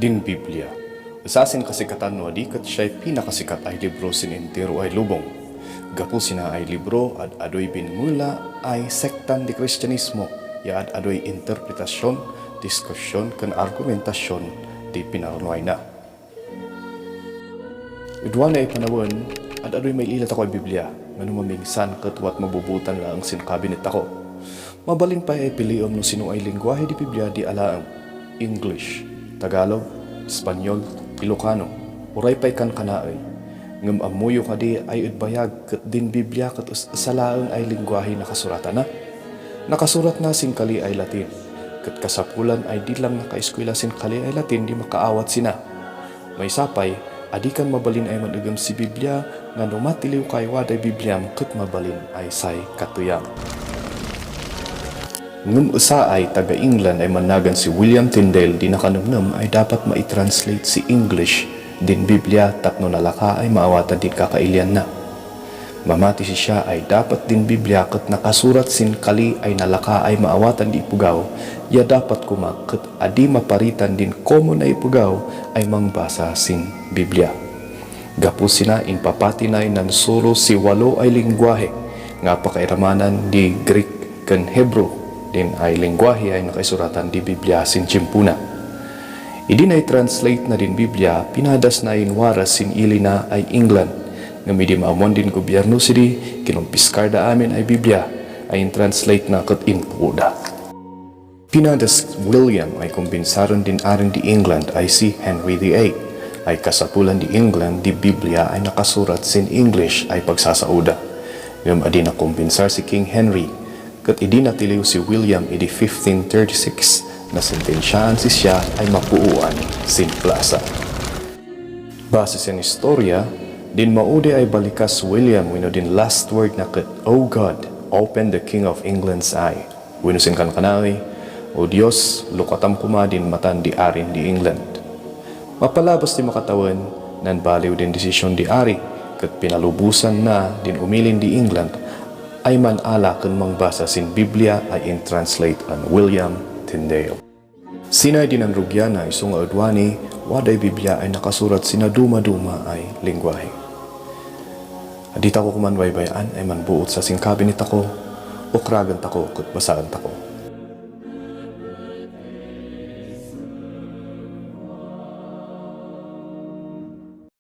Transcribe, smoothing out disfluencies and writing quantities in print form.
din Biblia. Usasin kasikatan no adi kat siya'y pinakasikat ay libro sin entero ay lubong. Gapu sina ay libro at adoy binmula ay sektan di Kristyanismo ya at adoy interpretasyon, diskusyon kan argumentasyon di pinarunway na. Udwan ay panawon at adoy may ilat ako ay Biblia ngano mamingsan ket wat mabubutan lang sin kabinet ako. Mabalin pa ay piliom no sino ay lingwahe di Biblia di alaang English, Tagalog, Espanyol, Ilocano, uray pa'y kan kanaay. Ngam amuyo ka di ay udbayag kat din Biblia kat usalaang ay lingwahe nakasuratan na. Nakasurat na singkali ay Latin, kat kasapulan ay di lang nakaeskwela singkali ay Latin di makaawat sina. May sapay, adikan mabalin ay manugam si Biblia nga numatiliw kay waday Bibliam kat mabalin ay say katuyang. Ngum usa ay taga-England ay managan si William Tyndale di nakanumnum ay dapat ma-translate si English din Biblia tapno nalaka ay maawatan din kakailian na. Mamati si siya ay dapat din Biblia kat nakasurat sin kali ay nalaka ay maawatan di ipugaw ya dapat kuma kat adi maparitan din komo na ipugaw ay mangbasa sin Biblia. Gapu sina inpapati na nansuro si walo ay lingwahe nga pakairamanan di Greek kan Hebrew din ay lingwahe ay nakaisuratan di Biblia sin Chimpuna. Idi na i-translate na din Biblia, pinadas na inwaras sin ili na ay England. Ngamidi maamon din gobyerno sidi, kinumpiskarda amin ay Biblia, ay in-translate na kat inpuda. Pinadas William ay kumbinsaron din arin di England ay si Henry VIII. Ay kasapulan di England di Biblia ay nakasurat sin English ay pagsasauda. Ngam adi na kumbinsar si King Henry, kat idi natiliw si William idi 1536 na sentensyahan si siya ay mapuuan sin plaza. Base sa istorya, din maude ay balikas William wino din last word na kat, "O God, open the King of England's eye." Wino sin kankanay, "O Diyos, lukatam kuma din matan di arin di England." Mapalabas di makatawan, nan baliw din desisyon di ari, kat pinalubusan na din umilin di England ay manala kan mangbasa sin Biblia ay in-translate an William Tyndale. Sinay din ang rugyana ay sunga udwani, waday Biblia ay nakasurat sina duma-duma ay lingwahe. Adita ko kuman baybayan ay manbuot sa sing kabinet ako, ukragan tako kat basaan tako.